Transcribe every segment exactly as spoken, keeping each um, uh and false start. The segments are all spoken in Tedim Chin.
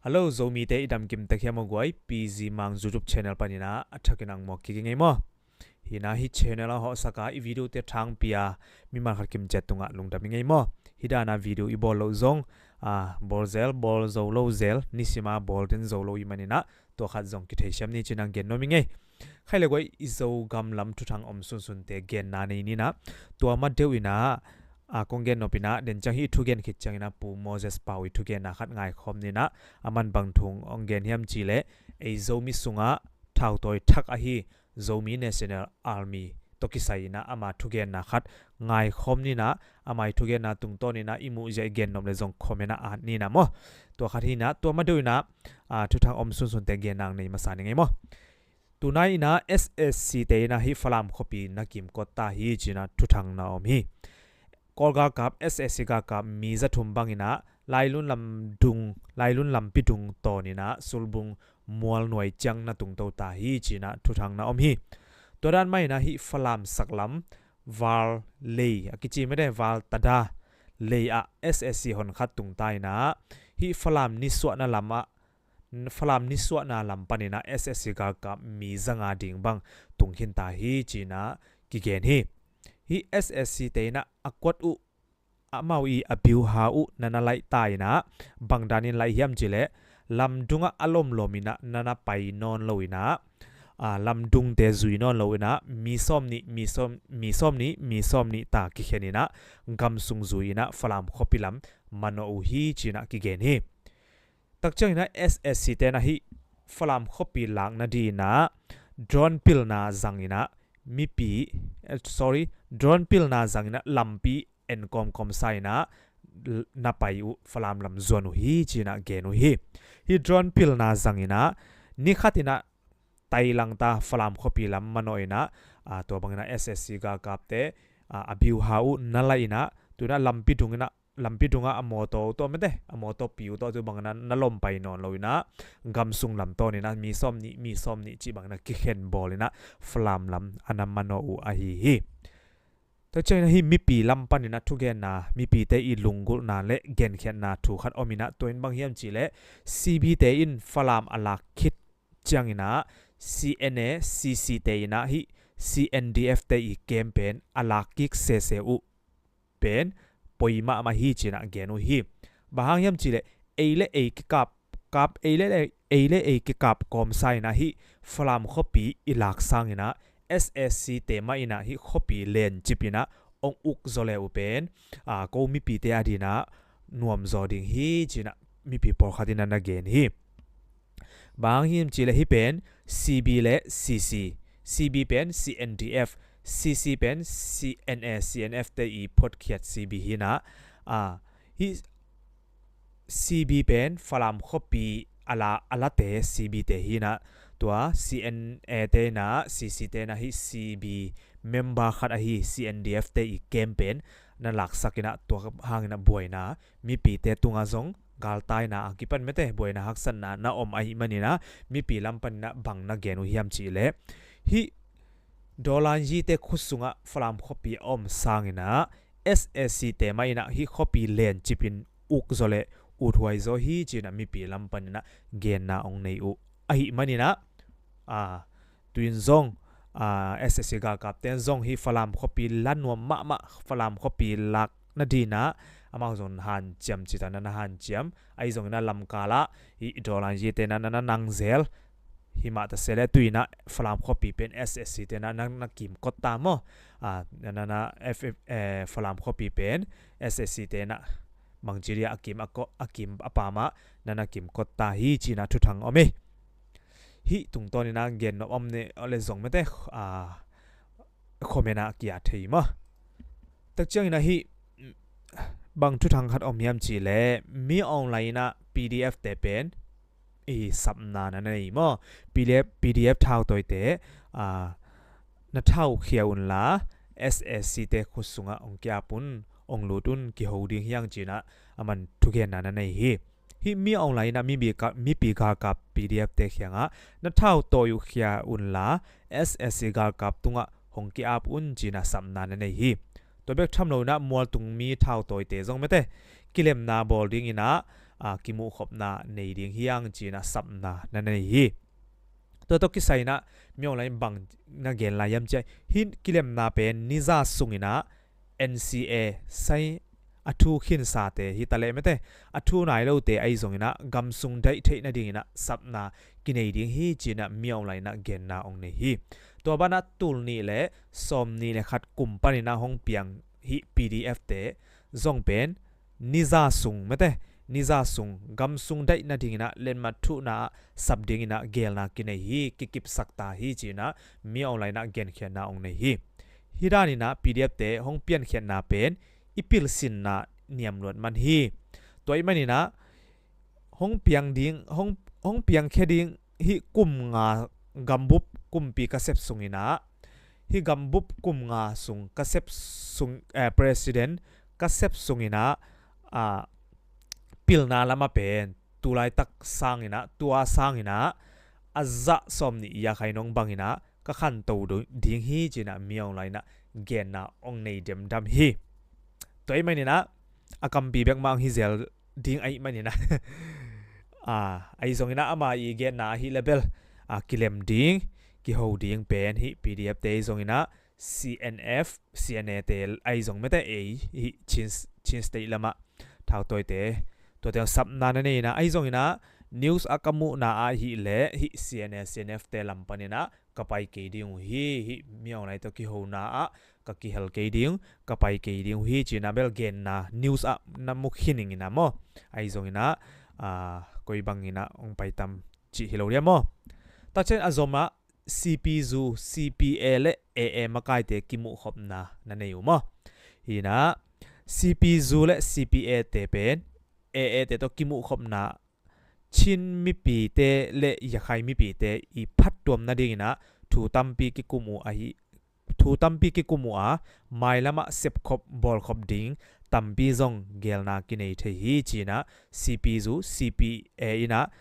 Hello, Zomite i damkim tek hiam aw guai, P Z Mang YouTube channel panin ah a thakin ang muak kik ing ei maw. Hi in ah hih channel a hawhsak a i video te thangpi a mimal khat kimciat tungah lungdam ing ei maw. Hih dan a video i bawl loh zong, a, bawl zel, bawl zo lo zel, nisim a bawl den zo lo ahih manin ah tua khat zong kitheisiam ni ci-in ang gen nuam ing ei. Khaile guai, i Zogam lam thuthang om sunsunte genna nei ni in ah, tua ma deuh in ah, a, kong gen nop in ah, den ciang hih i thugen khit ciangin ah Pu Moses Pau i thugenna khat ngaikhawm ni in ah, aman bang thu hong gen hiam cih leh, ei Zomi sungah thautawi thak ahi Zomi National Army tawh kisai in ah ama thugenna khat ngaikhawm ni in ah, ama i thugenna tungtawn in ah i muh ziah i gen nop leh zong comment ah at ni in ah maw. Tua khat hi in ah, tua ma deuh in ah, a, thuthang om sunsunte genna ang nei masa ning ei maw. Tunai in ah S S C te in ah hih Falam khuapi na kimkot ta hi ci-in ah thuthang na om hi. Kawl galkap, S S C galkap mi za thum bang in ah Lailun lam dung, Lailun lampi dung tawn in ah Sulbung mual nuai ciang na tungto ta hi ci-in ah thuthang na om hi. Tua dan mah in ah hih Falam saklam Val lei a kici mete, Val Tada lei ah S S C honkhat tung ta in ah, hih Falam nisuahna lam ah, Falam nisuahna lam panin ah S S C galkap mi za nga ding bang tung khin ta hi ci-in ah kigen hi. Hih S S C te in ah a kuat uh, amau i a biuha uh na na laih ta in ah, bang danin laih hiam cih leh, lamdung ah a lomlom in ah na na pai nawn lo in ah, a, lamdungte zui nawn lo in ah, mi sawm nih, mi sawm, mi sawm nih, mi sawm nih ta kikhen in ah, gamsung zui in ah Falam khuapi lam manawh uh hi ci-in ah kigen hi. Tak ciangin ah S S C te in ah hih Falam khuapi lakna dingin ah drone pilna zangin ah mipi, eh, sorry, drone pilna zangin ah lampi en kawmkawm sa in ah, l-, na pai uh Falam lam zuan uh hi ci-in ah gen uh hi. Hih drone pilna zangin ah ni khat in ah tai lang ta Falam khuapi lam manawh in ah, a, tua bangin ah S S C galkapte, a, a biuha uh na laih in ah, tu in ah lampi dung in ah, lampi dungah a mawtaw uh tawh mete, a mawtawpi uh tawh tu bangin ah na lom pai nawn lo in ah, gamsung lam tawn in ah mi sawm nih, mi sawm nih cih bangin ah kikhen bawl in ah Falam lam a na manawh uh ahi hi. Tua ciangin ah hih mipi lam panin ah thugenna, mipite i lunggulhna le genkhiatna thu khat om in ah, tua in bang hiam cih leh C B te in Falam a lak khit ciangin ah C N A, C C te in ah hih C N D F te i camp pen a lak kik sese uh pen poi mahmah hi ci-in ah gen uh hi. Bang hang hiam cih leh ei le ei kikap, kap, ei le ei, ei le ei kikap kawmsa in ah hih Falam khuapi i lak sangin ah S S C te mah in ah hih khuapi lencip in ah hong uk zaw le uh pen, a, ko mipite a dingin ah nuam zaw ding hi ci-in ah mipi pawlkhat in ah na gen hi. Bang hang hiam cih leh hih pen C B le C C, C B pen C N D F, C C pen C N A, C N F te i photkhiat C B hi in ah, a, hih C B pen Falam khuapi a la, a late C B te hi in ah, tua C N A te in ah, C C te in ah hih C B member khat ahi C N D F te i camp pen na laksak in ah, tua hangin ah buaina mipite tungah zong galtaina a kipan mete, buaina haksatna na om ahih manin ah mipi lam panin ah bang na gen uh hiam cih leh, hih Dawlanyi te khut sungah Falam khuapi a om sangin ah S S C te mah in ah hih khuapi lencip in uk zaw le uthuai zaw hi ci-in ah mipi lam panin ah genna hong nei uh ahih manin ah, a, tu in zong, a, S S C galkapte in zong hih Falam khuapi la nuam mahmah, Falam khuapi lakna dingin ah amau zong hanciam cih tak na na hanciam, ahi zongin ah lamkal ah hih Dawlanyi te in ah na na nang zel. Himah ta se leh tu in ah Falam khuapi pen S S C te in ah na na kimkot ta maw. A, na na, na F F, eh, Falam khuapi pen S S C te in ah bangci dia a kim a ko-, a kim a pam ah na na kimkot ta hi ci-in ah thuthang om hi. Hih tungtawn in ah gen nop om ne, a le zong mete, a, comment ah ki-at thei maw. Tak ciangin ah hih bang thuthang khat om hiam cih leh, Min Aung Hlaing in ah P D F te pen i sapna na nei maw. P D F, P D F thautawite, a, na thaukhia unla S S C te khut sungah hong ki-ap un, hong lut un, kiho ding hi hang ci-in ah aman thugenna na nei hi. Hih Min Aung Hlaing in ah mipi ka-, mipi galkap P D F te kiangah na thautawi uh khia unla S S C galkap tungah hong ki-ap un ci-in ah sapna na nei hi. Tua bek tham lo in ah mualtung mi thautawite zong mete, kilemna bawl dingin ah, a, kimuhkhopna nei ding hi hang ci-in ah sapna na nei hi. Tua tawh kisai-in ah Min Aung Hlaing bang na gen lai hiam cih leh, hih kilemna pen ni za sungin ah N C A sai a thu khinsate hi ta leh mate, a thu nai lote ahi zongin ah gam sung daih theih nadingin ah sapna kinei ding hi ci-in ah Min Aung Hlaing in ah genna hong nei hi. Tua banah tul nih le sawm nih le khat kum panin ah hong piang hih P D F te zong pen ni za sung mate, ni za sung gam sung daih nadingin ah letmat thuhna ah sap dingin ah gelna kinei hi, kikipsak ta hi ci-in ah Min Aung Hlaing in ah genkhiatna hong nei hi. Hih danin ah P D F te hong piankhiatna pen i pilsinna niamluat man hi. Tua ahih manin ah hong piang ding, hong, hong piangkhia ding hih kum nga gambup kumpi ka sep sungin ah, hih gambup kum nga sung ka sep sung, eh, president ka sep sungin ah, ah, pilna lamah pen tulaitak sangin ah, tua sangin ah a zah sawm nih ya khai nong bangin ah ka khanto do-, ding hi ci-in ah Min Aung Hlaing in ah genna hong nei demdam hi. Tua ahih manin ah a kampi bek mah hong hi zel ding ahih manin ah, ah, ahi zongin ah ama i genna ahih leh bel, ah, kilem ding, kiho ding pen hih P D F te ahi zongin ah C N F, C N A te ahi zong mate, ei hih Chin, Chin State lamah thautawite, tuate sapna na nei in ah, ahi zongin ah news ah ka muhna ahih leh hih C N A, C N F te lam panin ah ka pai kei ding uh hi. Hih Min Aung Hlaing tawh kihona ah ka kihel kei ding, ka pai kei ding uh hi ci-in ah bel genna news ah na mu khin ing in ah maw. Ahi zongin ah, ah, koi bangin ah hong pai tam cih hi lo ding maw. Tua ciang a zom ah C P U, C P A le A A makaite kimuhkhopna na nei uh maw. Hi in ah C P U le C P A te pen A A te tawh kimuhkhopna Chin mipite le Yakhai mipite i phattuam nadingin ah thu tampi kikum uh ahi, thu tampi kikum uh a, mailam ah sepkhop bawlkhop ding tampi zong gelna kinei thei hi ci-in ah C P U, C P A in ah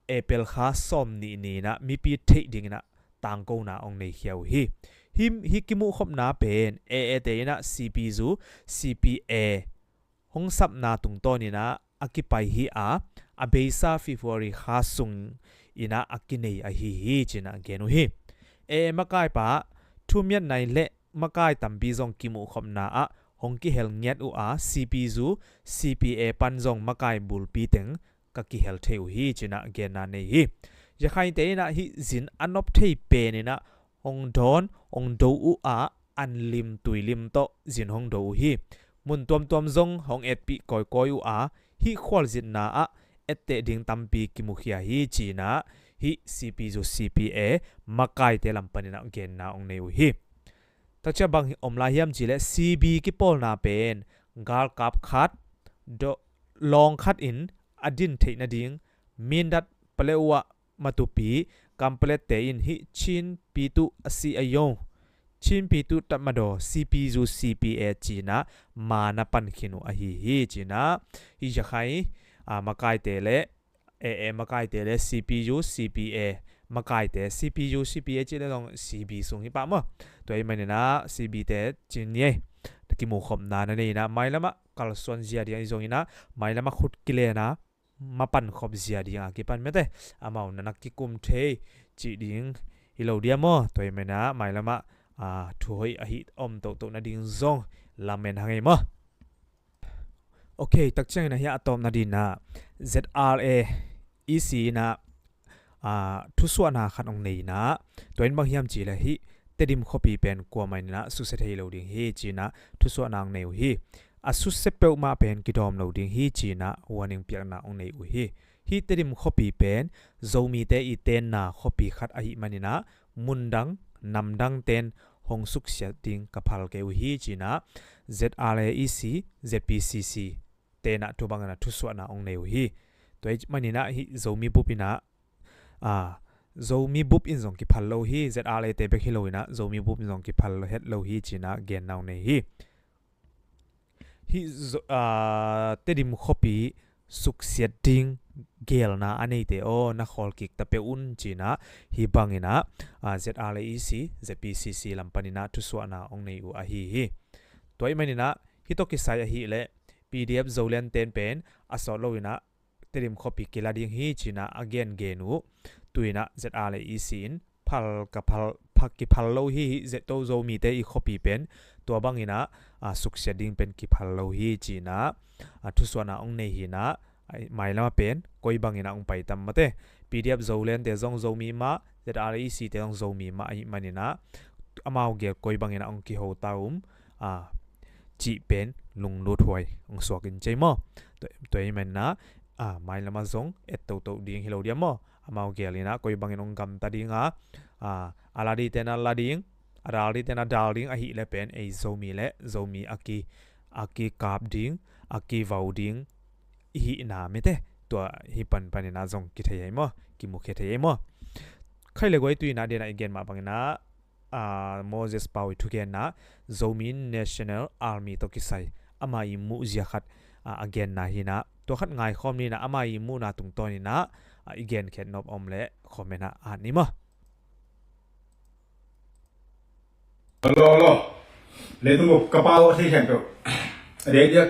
April kha sawm nih ni-in ah mipi theih dingin ah tangkona hong neikhia uh hi. Hih, hih kimuhkhopna pen A A te in ah C P U, C P A hong sapna tungtawnin ah a kipai hi a, a beisa February kha sungin ah a kinei ahi hi ci-in ah gen uh hi. A A makaipa Thu Myat Naing le makai tampi zong kimuhkhopna ah hong kihel ngiat uh a, C P U, C P A pan zong makai bulpi teng ka kihel thei uh hi ci-in ah genna nei hi. Yakhaite in ah hih zin a nop thei penin ah hong dawn, hong do uh a, an lim tui lim tawh zin hong do uh hi. Mun tuamtuam zong hong etpih kawikawi uh a, hih khualzinna ah etteh ding tampi kimukhia hi ci-in ah hih C P U, C P A makaite lam panin ah genna hong nei uh hi. Tua ciang bang om lai hiam cih leh C B kipawlna pen galkap khat, do-, lawng khat in a din theih nading Mindat, Paletwa, Matupi, Kanpetlet te in hih Chin Pyithu Asia Ayawng, Chin Pyithu Tatmadaw, C P U, C P A ci-in ah ma na pan khin uh ahi hi ci-in ah hih Yakhai, ah, makaite le A A makaite le C P U, C P A makaite, C P U, C P A cih leh zong C B sung hi pah maw. Tua ahih manin ah C B te ci-in ah kimuhkhopna na nei in ah mailam ah kalsuan zia ding ahi zongin ah mailam ah khut kilen a mapan khop zia ding a kipan mate, amau na na kikum thei cih ding hi lo ding maw. Tua ahih manin ah mailam ah, ah, thu hoih ahi om toto nading zong lamen hang ei maw. Ok, tak ciangin ah hih a tawpna dingin ah Z R A E C in ah, ah, thusuahna khat hong nei in ah, tua in bang hiam cih leh hih Tedim khuapi pen kuamah in ah susia thei lo ding hi ci-in ah thusuahna hong nei uh hi. A susia peuhmah pen kidawm lo ding hi ci-in ah warning piakna hong nei uh hi. Hih Tedim khuapi pen Zomite i tenna khuapi khat ahih manin ah mundang namdang ten hong suksiat ding ka phal kei uh hi ci-in ah Z R A E C, Z P C C te in ah tua bangin ah thusuahna hong nei uh hi. Tua ahih manin ah hih Zomi bup in ah, ah, Zomi bup in zong kiphal lo hi, Z R A te bek hi lo in ah Zomi bup in zong kiphal het lo hi ci-in ah genna hong nei hi. Hih Zo-, ah, Tedim khuapi suksiat ding gelna a neite aw, na khawl kik ta peuh un ci-in ah hih bangin ah, ah, Z R A E C, Z P C C lam panin ah thusuahna hong nei uh ahi hi. Tua ahih manin ah hih tawh kisai ahih leh P D F Zoland ten pen a sawt lo in ah Tedim khuapi kila ding hi ci-in ah a gengen uh. Tu-in ah Z R le E C in phal ka phal, phal, kiphal lo hi hi, Z to Zomite i khuapi pen tua bangin ah, a, suksiat ding pen kiphal lo hi ci-in ah, a, thusuahna hong nei hi-in ah, a, mailam ah pen koi bangin ah hong pai tam mate. P D F Zoland te zong Zomi mah, Z R E C te zong Zomi mah ahih manin ah, amau gel koi bangin ah hong kiho ta um, a, cih pen lunglut huai hong suak in cei maw. Tua, tua ahih manin ah, a, mailam ah zong et toto ding hi lo diam maw. Amau gel in ah koi bangin hong gamta ding a, a, a la ding te na la ding, a dal ding te na dal ding ahih leh pen ei Zomi le Zomi a ki, a kikap ding, a kivau ding i hihna mite. Tua hi panpanin ah zong kithei ei maw, kimukhia thei ei maw. Khaih le guai, tu-in ah den ah i gen mah bangin ah, a, Moses Pau i thugenna Zomi National Army tawh kisai ama i muhzia khat, a, a genna hi-in ah, tua khat ngaikhawm ni-in ah, ama i muhna tungtawnin ah, a, i genkhiat nop om leh comment ah at ni maw. Lo, lo. Leitung bup ka pau a thei khempeuh, a diakdiak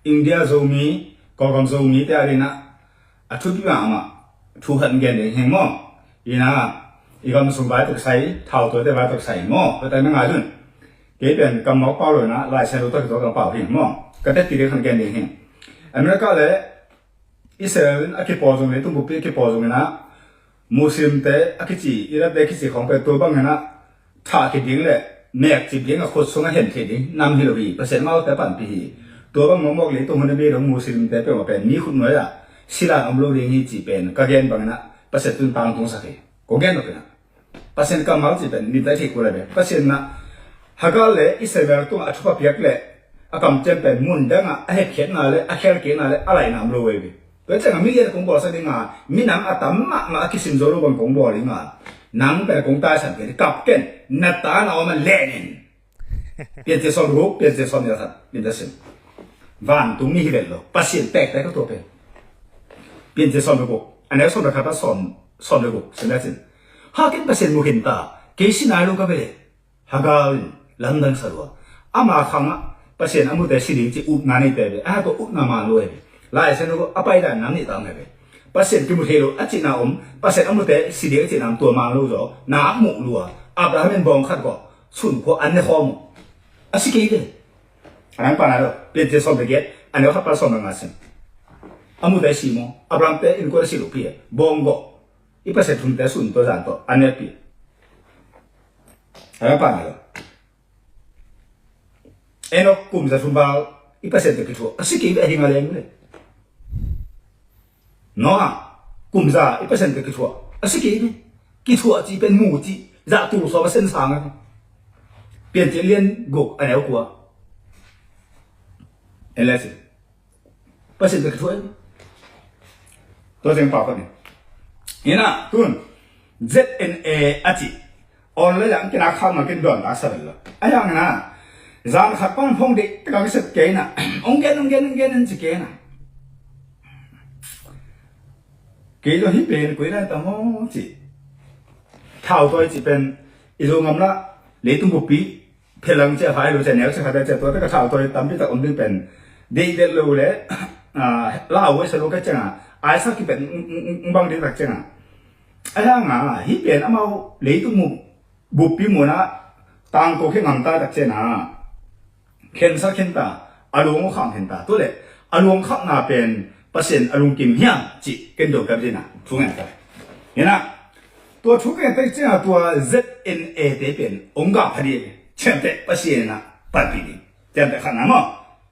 India Zomi, Kawlgam Zomite adingin ah a thupi mahmah thu khat gen ding hi hang maw. Ina, i gam sung vai tawh kisai, thautawite vai tawh kisai maw, ka tai na ngai dun. Kei pen kammal pau lo-in ah, Lai Siangtho tawh kituak ka pau hi hang maw. Ka teci ding khat gen ding hi. America le Israel in a kipawl zong, leitung buppi a kipawl zongin ah, Muslimte a kici, Irante a kici khawng pen tua bangin ah thah khit ding le mekcip ding, a khut sungah hen khit ding nam hi lo hi. Pasian amaute panpih hi. Tua bang mawkmawk leitung hun a mi dong Muslimte peuhmah pen mi khut nuai-ah sila om lo ding hi cih pen ka gen bangin ah Pasian tun tangtungsak hi. Ko gen lo pen ah Pasian kammal cih pen limtak thei kul a ve. Pasian in ah Hagar le Ishmael tungah a thupha piak le a kamciam pen mun dangah a hepkhiatna le a khelkhiatna le a laihna om lo veve. Tua ciangah mi lian kong bawlsak ding a, minam a tam mahmah a kisim zo lo bang kong bawl ding a, nang pen kong taisan kei, kap ken, na ta na om a len in. Piancil sawm le guk, Piancil sawm le khat, limtak sim. Vantung mi hi vet lo, Pasian pektek a tua pen. Piancil sawm le guk, a neu sawm le khat pan sawm, sawm le guk, sim le cin. Hakin Pasian mu khin ta, kei si nai lo ka ve le. Hagar in lamdang sa lua. Ama khangah Pasian a mute si ding cih upna neite ve. A tua upna man lua hi ve. Lai Siangtho a paidan nam nih tam hi ve. Pasian kimu thei lo a cihna om, Pasian a mute si ding a cihna om, tua man lo zaw. Na muh lua. Abraham in bawng khat kawh, sun khua an ne khawm uh. A si kei ve. A nang pana lo. Piancil sawm le giat, a neu khat pan sawm le nga sim. A mute si maw. Abraham te in kua a si lo pi he. Bawng gawh. I Pasian thumte sun tawh zan tawh a nekpi. A la pan lo. Enok kum za thum val i Pasian tawh kithuah a si kei ve, a hi nga leng le. Noah kum za i Pasian tawh kithuah a si kei ve. Kithuah cih pen mu cih zah tul sawm a sen sang a. Piancil lian guk a neu kua. En le si. Pasian tawh kithuah. Tua teng pau khat ni. Ina, tun Z N A a cih online ah kinak khak ma kin dawn tak sa bel lo. A yang na, zan khat pan phong dek tak a ka sep kei na. Ong gen, ong gen, ong gen, ong ci kei na. Kei lo hi pen koi lai tam ho ci. Thau toi ci pen i zo ngam la, leitung bupi phelang cia, hai lo cia, neu cia, khat cia, tua te ka thau toi tampi tak om ding pen. Dei det lo le, ah, lau sa lo ka ciang a, ai sa ki pen, mm, mm, mm, bang ding tak ciang a. A yang a, hi pen amau leitung mu, bupi mu na, tang ko khe ngam ta tak ciang a. Khensa khen ta, a luang khang khen ta. Tu le, a luang khang na pen, Pasian a lungkim hiam, ci, ken do ka dina, thu ngen ta. Ina, tua thu ngen ta ciang a tua Z N A te pen, ong ga pha di, ciang te Pasian a, pan pi di. Ciang te khan na mo.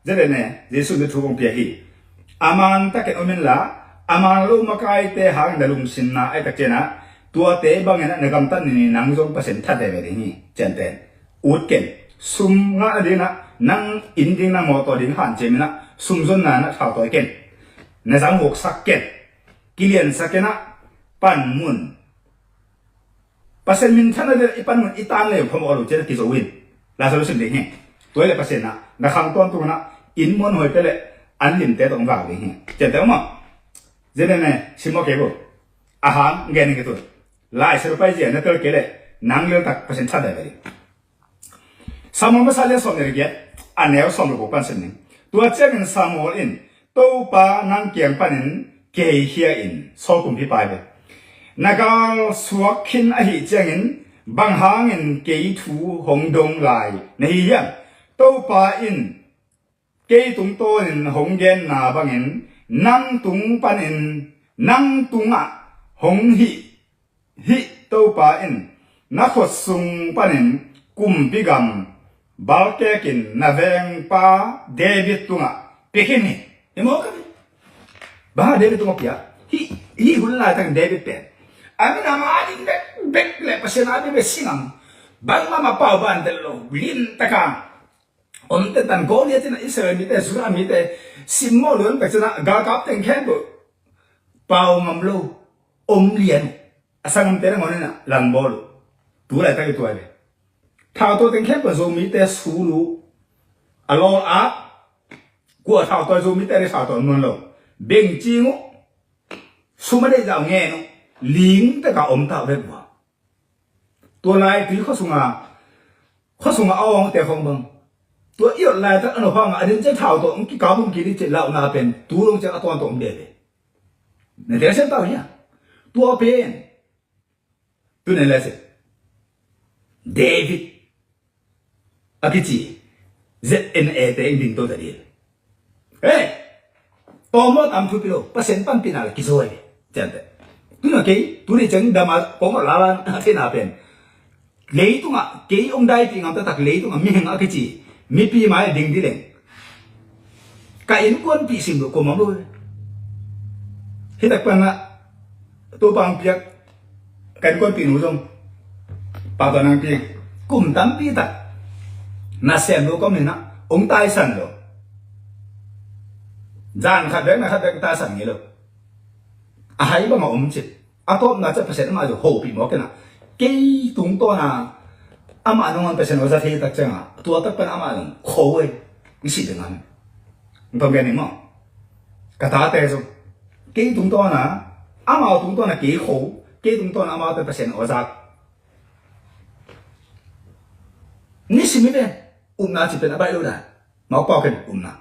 Z N A, Jesu ni thu kong pia hi. Aman ta ken omin la, aman lo makai te hang na lungsim na, ai ta ciang a, tua te bang ina na gam tan ni nang zong Pasian that ve ve ding hi, ciang te. Ut ken. Sum ngah nadinah, nang inn ding, nang mawtaw ding hanciam inah, sum zonna inah thautawi ken. Na zang vuaksak ken. Kiliansak inah, panmun. Pasian minthanna ding i panmun i tan lei phamawh lo cian kizo in. Lazarus sim ding hi. Tuai le Pasian ah, na khang tuan tung inah, inn muan hoi pia le, an limte tawh vak ding hi. Ciante um ah. Zene ne, sim mawk kei bo. A hang, gen in ke tu. Lai Siangtho pai zia na tel kei le, nang lel tak Pasian tha dai ve ding. Samuel masa lian sawm le giat, a neu sawm le guk pan sim ning. Tua ciangin Samuel in, Topa nang kiang panin kiheikhia in, Saul kumpipa hi ve. Na gal suak khin ahih ciangin bang hangin kei thu hong dong lai na hi hiam? Topa in kei tungtawnin hong genna bangin nang tung panin, nang tungah hong hih, hih Topa in na khutsung panin kumpi gam balkekin na vengpa David tungah pia khin hi. Hi maw ka hi? Bang hang David tungah pia? Hih, hih hun laitakin David pen a minam a ding bekbek le Pasian a ding bek sinam, bangmah mah pau ban tel lo, limtaka om tentan Goliath in Israel mite, Judah mite simmawh luan pek cin ah, galkap teng khempeuh pau ngam lo, om lian uh. A sanggamte nangawn in ah langbawl uh. Tu laitak i tuai ve. Thauto teng khempeuh Zomite sul uh. A lawl ah kua thauto, Zomite a ding thauto nuam lo. Beng cing uh. Sum a deih zah uh ngen uh. Limtaka om ta uh vet uh a. Tua lai tui khua sunga, khua sunga a awngte khong bang, tua i ot laitak a nopha ngah a din ciang thau tawh hong kikap hong kili cih lauhna pen tu dong ciang a tawntung om dede. Na tel siam tau hia? Tua pen tu nen lai se David a kici Z N A te in ding to ta dil. Hei! Tawm maw tam thupi lo, Pasian panpihna le kizawi ve. Ciante. Tuna kei tuni ciang dama pawngawh lala a theihna pen, leitungah kei hong daipih ngam taktak, leitungah mihing a kici mipi mai ding dileng ka innkuanpih sim loh kua mawk lo ve. Hitak panah Topa hong piak ka innkuanpihnu zong pahtawi nang pi. Kum tampi tak nasem lo ka om inah hong taisan lo. Zan khat bek na khat bek taisan ngei lo. A hai bangah om cip. A tawpna ciah Pasian amah zong hopih mawk inah, kei tungtawna amah nangawn Pasian aw za thei tak ciangah tua tak pan amah zong kho ei. Ngi sih ding a mi. Ngi pam gen ning maw? Ka tate zong kei tungtawna, amau tungtawna kei kho, kei tungtawna amaute Pasian aw zak. Nisim hi pen upna ci pen a baih lo dan. Mawk pau ken upna.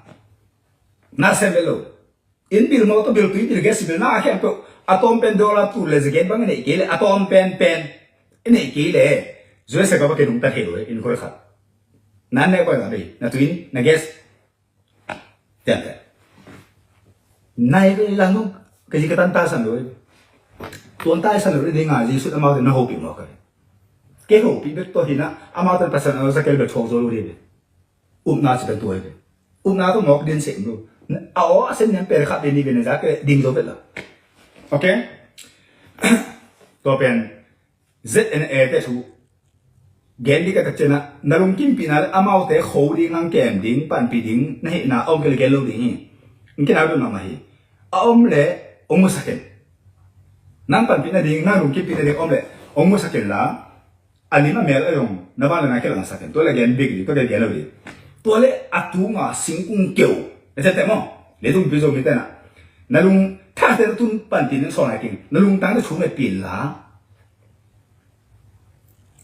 Na sem ve lo. Inn bill mawk tawh bill, tui bill, gas bill, na khempeuh a tawm pen dollar tul le za gen bang i neih kei le, a tawm pen pen i neih kei le, U S A ka ba ken hong ta thei lo hi, inn khol khat. Na nek bai na bei, na tui, na gas. Tiang te. Nai ve lang nung, ka zi ka tan taisan lo hi. Tuan taisan lo hi ding a, Jesu amaute na hopih mawk a. Kei hopih bek tawh hi na, amaute Pasian aw za kei bek thawk zo lo hi. Upna ci pen tua hi ve. Upna tawh mawk din sem lo. A aw a sem niam pen khat ve ni ve na za kei ding zo vet lo. Ok? Tua pen Z N A te thu gen ding ka tak cianah, na lungkimpihna le amaute kho ding, nang kem ding, panpih ding na hihna a om kei le gen lo ding hi. Hong kinau dun mahmah hi. A om le hong musak in. Nang panpih nading, nang lungkimpih nading a om le hong musak in la, a lim a mel a zong na van le na kilangsak in. Tua le gen bik ding, tua le gen lo ding. Tua le a tunga singkung keu, na ciamteh maw? Leitung pi Zomite na, na lung thate na tun panpih ding sawn a king, na lungtang na chung le pil la.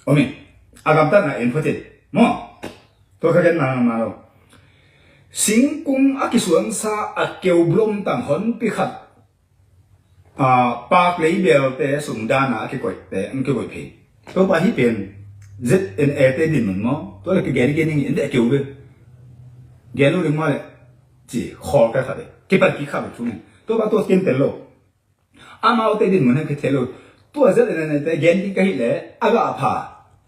Om in, a gamtatna en phot in maw? Tua ka gen nang nang lo. Singkung a kisuansa a keu blom tang honpi khat, a, pak lei belte sung dana a kikoihte, a kikoih phei. Topa hih pen Z N A te dinmun maw? Tua le kigen i gen ing, en deh a keu ve. Gen lo ding maw le? Ci khawl ka kha ve. Kipat kik kha ve thu ning. Topa tua ken tel lo. Amaute dinmun hang kithei lo. Tua Z N A te gen ding ka hih leh a gah pha,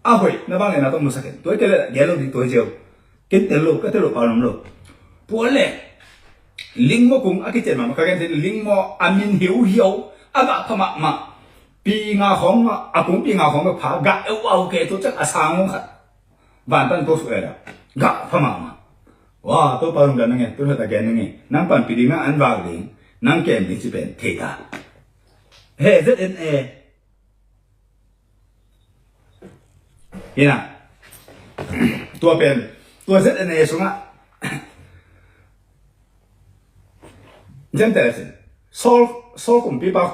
a hoih na bang le na tawh musak in. Tua hi kei leh gen lo ding tua hi ziau. Ken tel lo, ka tel lo pau nam lo. Tua le lingmaw kung a kician mahmah ka gen thei, lingmaw a min hiuhiau, a gah pha mahmah. Pi nga khawng, a kung pi nga khawng bek pha, gah euau ke tua ciang a sang khat. Vantan tua suk e la. Gah pha mahmah. Wa, Topa lungdam na nge, tu hata gen na nge. Nang panpih ding, nang an vak ding, nang kem ding ci pen thei ta. He Z N A. Hina. Tua pen, tua Z N A sungah Gentile sin, Saul, Saul kumpipa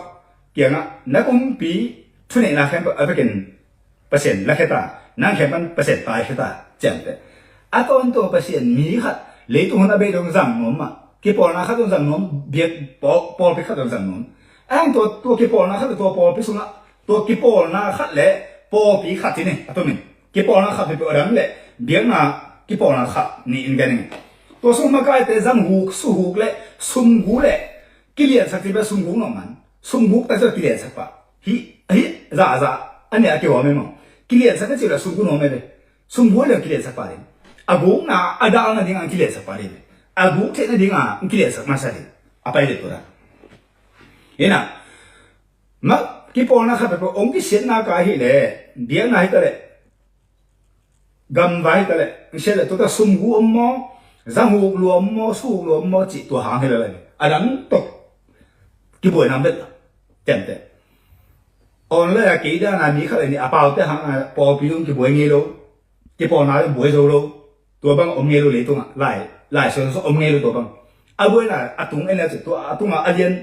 kiangah, na kumpi thuneihna khempeuh a vekin Pasian lakhia ta, nang khempeuh Pasian taikhia ta, ciamteh. A tawntung Pasian mi khat leitung hun a bei dong zang nuam mah, Kipawlna khat zong zang nuam, biak pawl-, pawlpi khat zong zang nuam. A hang tua, tua kipawlna khat le tua pawlpi sungah, tua kipawlna khat le pawlpi khat hi ni, a tumin. Kipawlna khat peuhpeuh a dang le biakna kipawlna khat ni in gen ing. Tua sung makaite zang huk, su huk le sum gu le kiliansak ci bek sum guk nawh man. Sum guk tak zong kiliansak pah. Hih, hih, zahzah, a nih a kihawm e maw. Kiliansak ka ci le sum gu nawm e ve. Sum gu le kiliansak pah ding. A gukna, a dalna ding a kiliansak pah ding ve. A guk theihna ding a kiliansak masa ding. A pai ding tua dan. Hi na, ma, kipawlna khat peuhpeuh hong kisiatna ka hi le, biakna hi ta le, gamvai hi ta le, siat le, tua ta sum gu om maw, zang huk lua om maw, su huk lua om maw, cih tua hang hi le lai. A dang tawh kibuaina om vet la. Tente. Online a kei dan a mi khat le nih a paute hang a pawlpi dong kibuai ngei lo. Kipawlna dong buai zo lo. Tua bang om ngei lo leitungah. Lai, lai suan suan om ngei lo tua bang. A buaina a tung en le cih tua a tungah a lian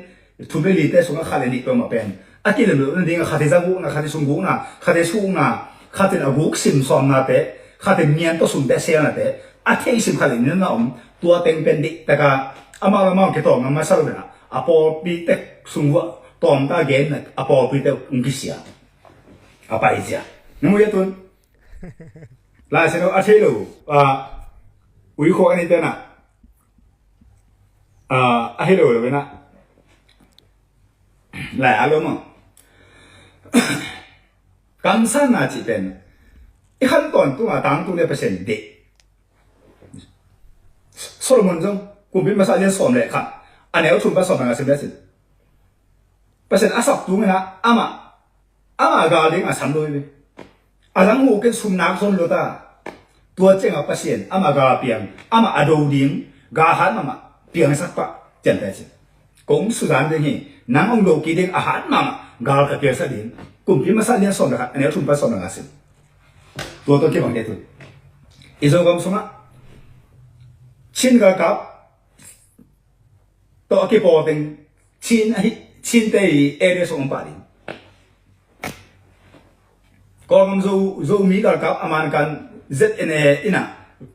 thum le lite sungah khat le nih peuhmah pen a kilem loh nading a khat hi zang gukna, khat hi sum gukna, khat hi su gukna, khat in a guk sim sawmnate, khat in ngian tawh sumte selnate a theih sim khat le nih na om. Tua teng pen dih taka amau le amau kitawng ngam masa lo pen a pawlpi tek sung vuah tawmta genna a pawlpi tek ung kisia. A pai zia. Na mu ya tun. Lai se lo a thei lo. A ui khok a ni tena. A, a hi lo lo na. Lai a lo maw. Kamsanna cih pen i khan tawntung a tangtung le Pasian deih. Solomon zong kumpi masa lian sawm le khat a neu thum pan sawm le nga sim le sin. Pasian a sap tung ina amah, amah gal ding a sam lo hi ve. A zang huk in sum nak zon lo ta. Tua ciangah Pasian amah gal piang, amah a do ding gal hat mahmah piangsak pah ciamteh cin. Kong suzan ding hi, nang hong do kik ding a hat mahmah gal ka piangsak ding. Kumpi masa lian sawm le khat a neu thum pan sawm le nga sim. Tua tua kibang deh tun. I Zogam sungah Chin galkap tawh a kipawl teng Chin ahi, Chinte i area sung om pah ding. Kawlgam Zo, Zomi galkap a man kan Z N A ina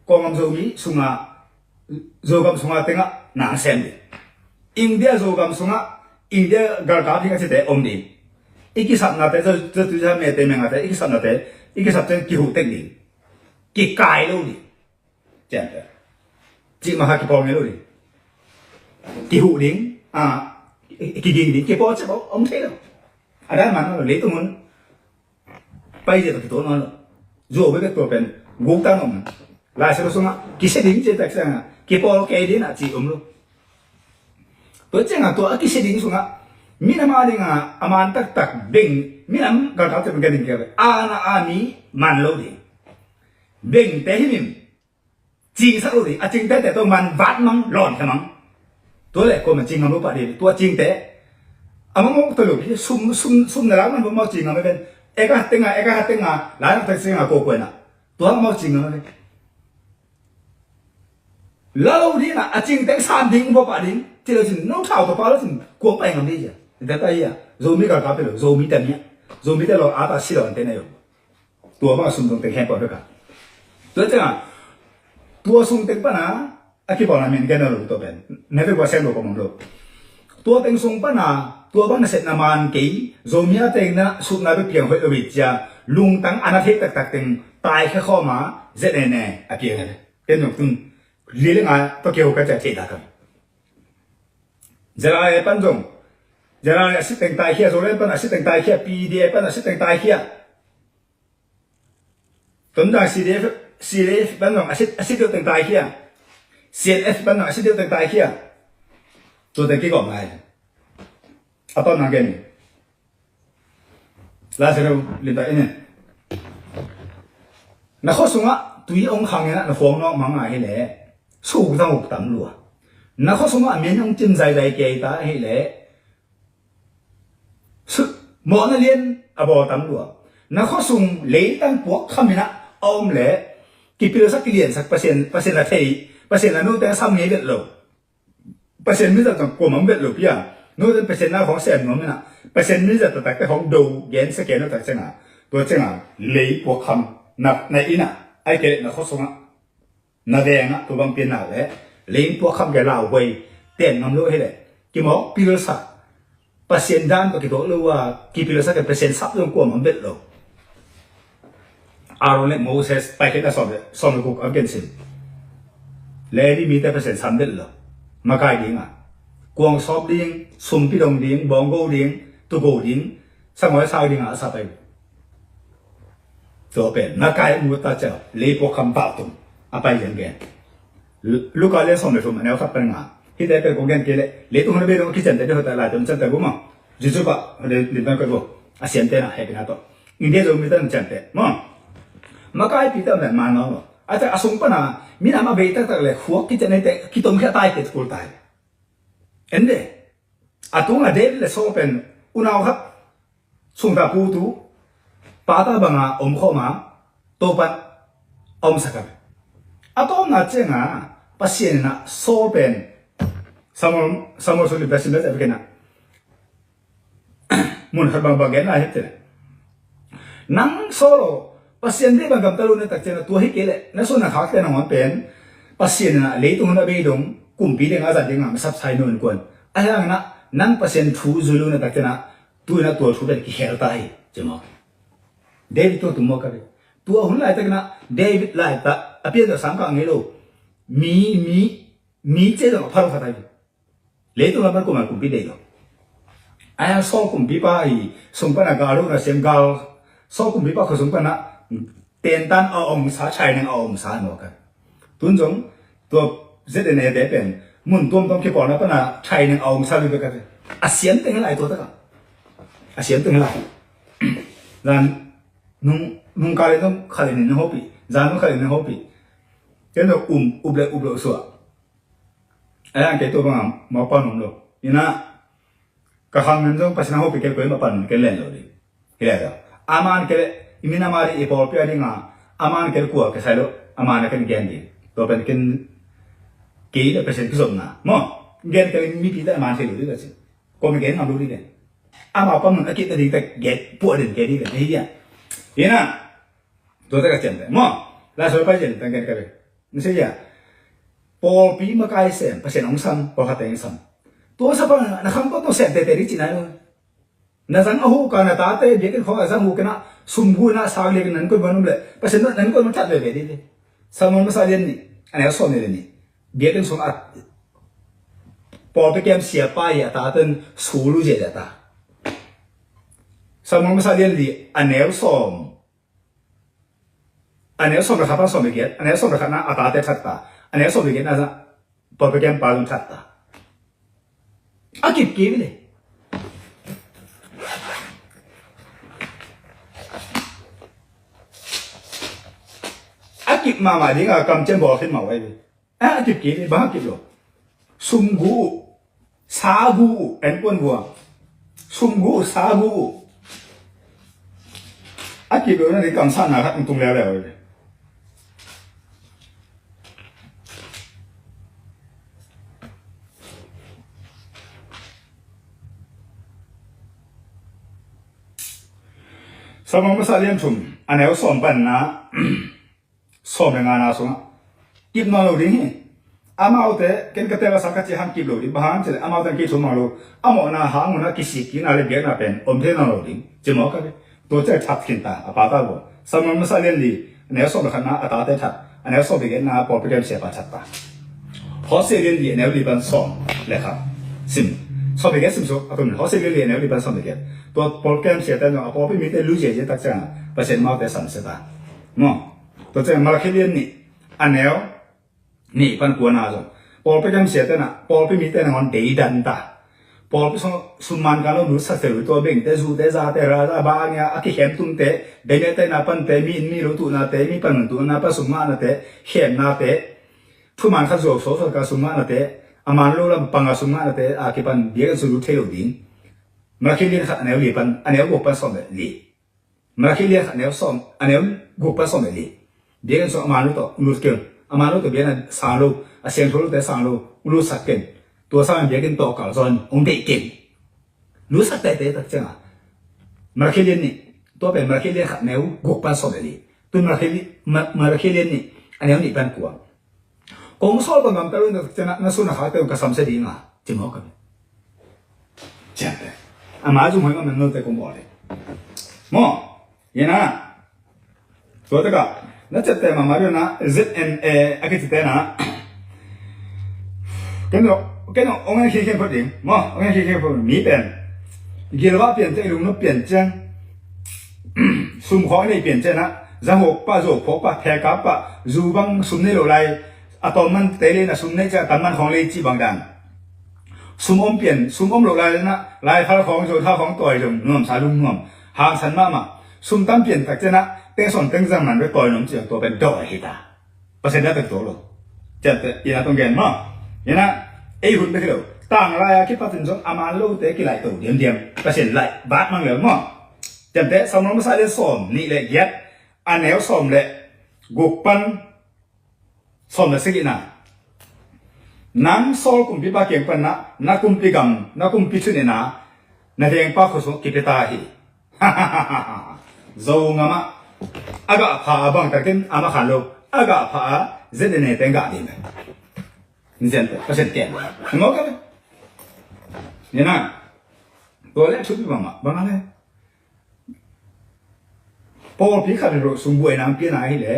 Kawlgam Zomi sunga, Zogam sunga tengah nang sem ding. India Zogam sungah India galkap ding a cite om ding. I kisapnate, Zo, Zo, Zo, Mete, Mengate, i kisapnate, i kisap teng kihuh tek ding. Kikai lo ding. Ciamteh. Cih mah kha kipawl ngei lo ding. Kihuh ding, a, kiging ding, kipawl ciah om thei lo. A dan man lo, leitung hun pai zia tawh kituak nawn lo. Zuau bekbek tua pen guk ta nawn. Lai Siangtho sungah kisia ding ci tak ciangah kipawl kei ding a ci om lo. Tua ciangah tua a kisia ding sungah minam a dingah a man taktak beng, minam galkapte beng ka ding kia beng, a na a mi man lo ding. Bengte hi mim. Cingsak lo ding, a cingte te tawh man vat mang, lawn khe mang. Tua le kuamah cing ngam lo pah ding, tua cingte. A mawkmawk tawh lo, sum, sum, sum na lak man lo mau cing ngam lo pen. Eka tenga, eka tenga, lai nak tak singa ko kuai na. Tua mau cing ngam lo pen. La lo ding na, a cingte sam ding, bo pah ding. Ci lo cin, no thau tawh pah lo cin, kuam pai ngam ding cia. Data ia, Zomi galkap te lo, Zomi te nia. Zomi te lo, a ta si lo an te na yo. Tua bang a sum dong teng khempeuh bek a. Tua ciangah, tua sung teng pana, a kipawlna min gen lo tua pen. Na vek ua sem lo ko mong lo. Tua teng sung pana, tua bang na set na man kei, Zomi a teng na sutna bek piang hoih lo bit cia, lungtang a na thei taktak teng, tai khe khawma, Z N A a piang he. Ken nong tung, li le nga, tua keu ka cia thei ta kam. Z R A pan zong, Z R A a sit teng tai khia, Zoland pan a sit teng tai khia, P D A pan a sit teng tai khia. Tondang C D F, C D F pan zong a sit, a sit deuh teng tai khia. C N F pan zong a sit deuh teng tai khia. Tua teng kigawm lai. A ton nang gen. Lai Siangtho limtak in. Na khua sungah tui ong khang in na khuang nawk mang a hi leh. Suk zang uk tam lua. Na khua sungah a min ong cim zaizai kei ta hi leh. Mawhna lian a bawl tam lua. Na khuasung leitang puak khaminah a om le kipilsak kiliansak Pasian, Pasian a thei, Pasian a note a sam ngei vet lo. Pasian mizat zong kuamah om vet lo pia. Note Pasian na khawng sem nuam inah Pasian mizat taktakte khawng do gensia kei note tak cianga, tua cianga lei puak kham na, na inah ai kei le na khuasungah na vengah tua bang pianna le lei puak kham kei lauhuai ten ngam lo hi leh, kimawk pilsak, Pasian dan tawh kituak lo a kipilsak in Pasian sap zong kuamah om vet lo. Aaron le Moses, Paikhiatna sawm le, sawm le guk a gensim. Levi mite Pasian sam vet lo. Makai ding a, kuang sawp ding, sumpi dong ding, bawnggo ding, tugo ding, sangawi sak ding a sa pai. Tua pen makai mu ta ciang, leipuak kham pau tung a pai lian gen. Luka lian sawm le thum a neu khat pan nga. Hihte pen kong gen kei leh, leitung hun a bei dong a kiciamteh ding hoih ta, lai tung ciamteh bu maw. Juju pah, lim pan koih bu. A siamte na hehpihna tawh. India Zomite na ciamteh maw. Makaipite a om dan man maw. A tak a sung pan a minam a bei taktak le khuak kiciam neite kitomkhia tai, kei kul tai. En de. A tung a David le Saul pen unau khat, sungta putu, pata banga om khawm a, Topan a omsak a. A tawpna cianga Pasian in a Saul pen Samuel, Samuel sung lim pen sim le a vekin a, mun khat bangbang gen lai hi te. Nang Saul aw, Pasian deih bang gamta lo na tak ciang a, tua hi kei leh na suan na khakte nangawn pen Pasian in a leitung hun a bei dong kumpi ding a zat ding a masa sai nawn kuan. Ahi hangin a nang Pasian thu zui lo na tak ciang a, tu in a tua thu pen kikhel ta hi, ci maw. David tua tung maw ka ve. Tua hun laitakin a David laitak a pian zawh sam kah ngei lo. Mi, mi, mi cia zong a phal khat ahi. Leitung lam pan kuamah kumpi deih lo. Ahi hang Saul kumpipa hi sung pan a gal lo na siam gal. Saul kumpipa khua sung pan a tentan a omsa, training a omsa maw ka. Tun zong tua Z N A te pen mun tuamtuam kipawlna pan a training a omsa bek bek a te. A siam teng hi lai tua tak a. A siam teng hi lai. Zan nung, nung kal in zong khat le nih na hopih. Zan zong khat le nih na hopih. Ken zong um, up le up lo suah. Ahi hang kei tua banga mawk pan om lo. Ina ka khang nan zong Pasian a hopih kei, koi mah pan ken len lo ding. Hi lai lo. A man kei le i minam a ding, i pawlpi a ding a, a man kei le kua kisai lo, a man a ken gen ding. Tua pen ken kei le Pasian kizopna maw. Gen kei le mipite a man thei lo ding ka ci. Kua mi gen ngam lo ding ken. Amau pan mun a kip na ding te gen puah den kei ding ken. Hi dia. Ina tua te ka ciam te maw. Lai sual pai ciam te gen ka ding. Na si dia. Pawlpi makai sem, Pasian hong sam, pawlkhatte hong sam. Tua sa pan na kham tawh tawh sem tete ding ci nai lo. Na zang a huk a, na tate biakinn khawng a zang huk in a, sum gu in a, sang liak in nan koih man om leh, Pasian nan koih man that veve ding. Samuel masa lian nih a neu sawm nih le nih. Biakinn sung a pawlpi kem siapa hi a, tate in sulu zia zia ta. Samuel masa lian li a neu sawm A neu sawm le khat pan sawm le giat, a neu sawm le khatna a tate that ta, a neu sawm le giatna zah pawlpi kempa zong that ta. A kip kip hi le. A kip mahmah ding a kamciam bawl khin mah uh ahi ve. A, a kip kik, bang a kip lo. Sum gu uh, sa gu uh, en kuan vua. Sum gu uh, sa gu uh. A kip lo na, ni kamsakna khat tung leuleu. Samuel masa lian thum, a neu sawm panna, sawm le ngana sungah kip nawn lo ding hi. Amaute, ken ka tel a sa ka ci hang kip lo ding, bang hang ci leh amaute kei thum hang lo. A mawhna hang un a kisik kikna le biakna pen om thei nawn lo ding, ci mawk a ve. Tua ciang that khin ta, a pata vua. Samuel masa lian li, a neu sawm le khatna a tate that, a neu sawm le giatna pawlpi kem siapa that ta. Hosea lian li, a neu li pan sawm le khat sim. Sawm le giat sim suk a tum, Hosea lian li, a neu li pan sawm le giat. Tua pawlpi kem siate zong a pawlpi mite lui ziazia tak ciangin Pasian amaute samsia ta. Maw. Tua ciang Malakhi lian nih, a neu nih pan kuana zong pawlpi kem siate na, pawlpi mite nangawn deidan ta. Pawlpi sung sum man kang lo nutsak thei lo, tua bengte, zute, zate, raza, bangia, a kikhem tumte, bengte na pante, mi inn mi lo tuhnate, mi panmun tuhna pan sum ngahnate, khemnate, thuman khat zuau suaksuak ka sum ngahnate, a man lo lam panga sum ngahnate a kipan biakinn sung lut thei lo ding. Malakhi lian khat a neu li pan, a neu guk pan sawm le li. Malakhi lian khat a neu sawm, a neu guk pan sawm le li. Biakinn sung a man lo tawh lut ken. A man lo tawh biakinn a sang lo, a siangtho lote sang lo, lutsak ken. Tua sangin biakinn tawh kalzaw in hong deih ken. Lutsak teitei tak ciangin Malakhi lian nih, tua pen Malakhi lian khat a neu guk pan sawm le li. Tun Malakhi li-, Ma-, Malakhi lian nih, a neu nih pan kua. Kong sawl bang gamta lo in tak ciangin na sun a khakte un ka samsia ding a ci mawk a. Ciangte ama zumhuai ngam na note kong bawl hi. Maw, ina tua taka na ciapte mahmah ding na Z N A a kicite na. Ken lo ken lo ong en khikhen phot ding maw, ong en khikhen phot mi pen gilvah pian ciang, i lungnop pian ciang, sum khawng i nei pian ciang na, zahuk pah, zuau phawk pah, pheka pah, zu bang sum nei lo lai, a tawm man tei lei na sum nei ciang a tam man khawng lei cih bang dan. Sum om pian, sum om lo lai na, laifal khawng, zuau thau khawng tawi zong nuamsa lungnuam, hangsan mahmah. Sum tam pian tak ciang na, teng sawm teng zang man bek tawi nuam ciang tua pen dawi hi ta. Pasian dah tek tuak lo. Ciangte ina tong gen maw. Ina ei hun bek hi lo. Tanglai a kipatin zong a man lote kilaih to diamdiam. Pasian laih bat mang lel maw. Ciangte Samuel masa lian sawm nih le giat, a neu sawm le guk pan sawm le sagihna. Nang Saul kumpipa kiang pan na, na kumpi gam, na kumpi thuneihna, na vengpa khua sung kipia ta hi. Zo ngamah a gah pha a bang takin a makhan lo, a gah pha a Z N A te gah ding. Nzian te Pasian ken ngawk a. Ni na tua le thupi bangmah bang a le. Pawlpi khat hi lo sum buaina piana hi le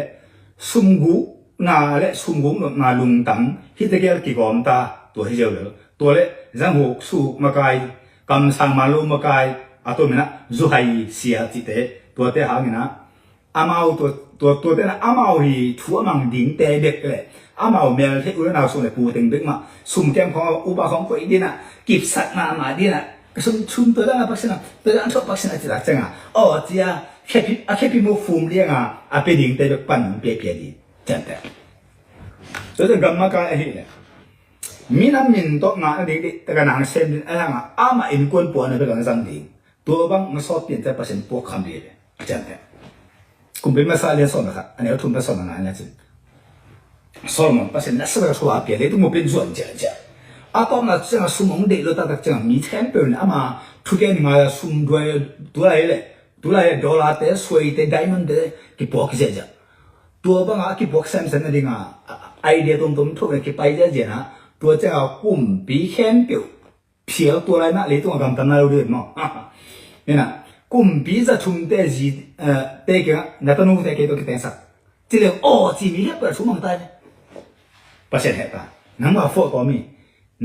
sum gukna le sum gukna lungtang hite gel kigawm ta tua hi ziau le. Tua le zanghuk suhuk makai, kamsang man lo makai, a tua minah zuhai sia cihte tuate hanginah amau tua tua tuate na amau hi thu a mang dingte bek le amau mel theih u le nau sung le pu teng bek mah sum kem khawng upa khawng koih dinah kipsak mahmah dinah ka sum sum tua dang a paksin a tua dang a thuak paksin a cih lak cianga aw cia khepi a khepi mu fum lianga a pia dingte bek pan hong piapia ding ciante. Tua cian gam makai ahih le minam min tawh ngah nading dih taka nang sem din a hanga amah innkuan puahna bek ang zang ding. Tua bang na sawt pian cian Pasian puak kham dih le a ciante. Kumpi masa lian sawm le khat a neu thum le sawm le nga na cin Solomon Pasian na sa bek a thua a pia le tu mu pin zuan cian cian a tawpna cianga sum hong deih lo taktak cianga mi khempeuh in ama thugen ngai a sum duai tulai le tulai dollar te suai te diamond te kipuak ziahziah. Tua banga a kipuak semsem na dinga idea tuamtuam thuk na kipai ziahziah na tua cianga kumpi khempeuh phial tua lai na leitung a gamtam na lo dih maw. Ina kumpi za thum te zi te kia na tanu te kei to kitengsak. Ci leng aw ci mi hek ber thu mang tai. Pasian hek ta nang ma fo to mi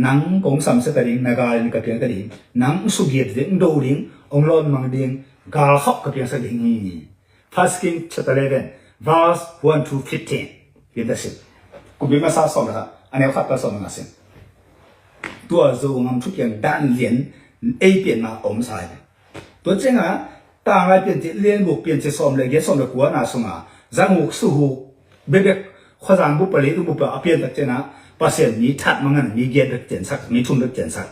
nang kong samsia ta ding na galin ka piang ta ding nang sugiat ding do ding ong lon mang ding gal khop ka piang sa ding hi. First King chapter eleven verse one to fifteen. Lim ta sin. Kumpi masa sawm le khat a neu khat ta sawm le nga sin. Tua zo ngam thupiang dan lian ei pian ma om sa hi. Tua cianga tanglai piancil lian guk piancil sawm le giat sawm le kuana sunga zanghuk suhuk bebek khuazang bupa leitung bupa a piantak ciana Pasian mi that mangan mi giat bek ciansak mi thum bek ciansak.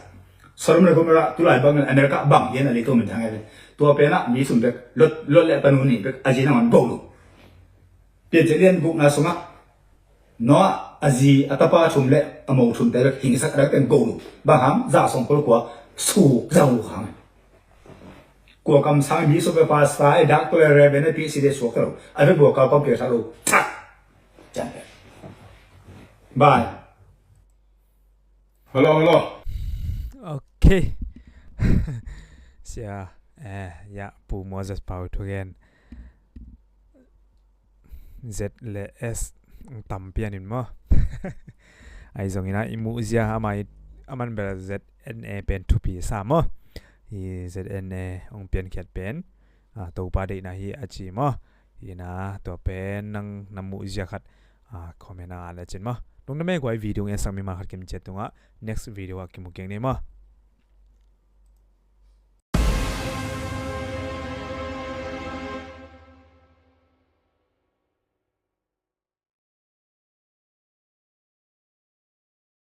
Sodom le Gomorrah tulai bang America bang hian a leitung min thang ai tua penah mi thum bek lot lot le panu nih bek a zi nangon go lo. Piancil lian gukna sungah Noah a zi a tapa thum le a mo thum te bek hingsak a dak teng go lo. Bang hang za sawm kul kua su zanghuk hang. Kua kamsang mi sawm bek pastor e doctor le reverend e P C de suak ta lo. A bek bua kau kam keu sa lo. Thak. Cian bek. Bye. Hello, hello. Okay. Sia eh ya Pu Moses Pau thugen Z le S tam pian in maw. Ai zong ina i muh zia ama i aman bel Z N A pen thupi sa maw. I Z N A ong piankhiat pen Topa deihna hi a ci maw. Ina tua pen nang na muh zia khat comment a le cin maw. Lungdam e kua i video ngen sak mi ma khat kim ciat tungah next video ah kimu keng ni maw.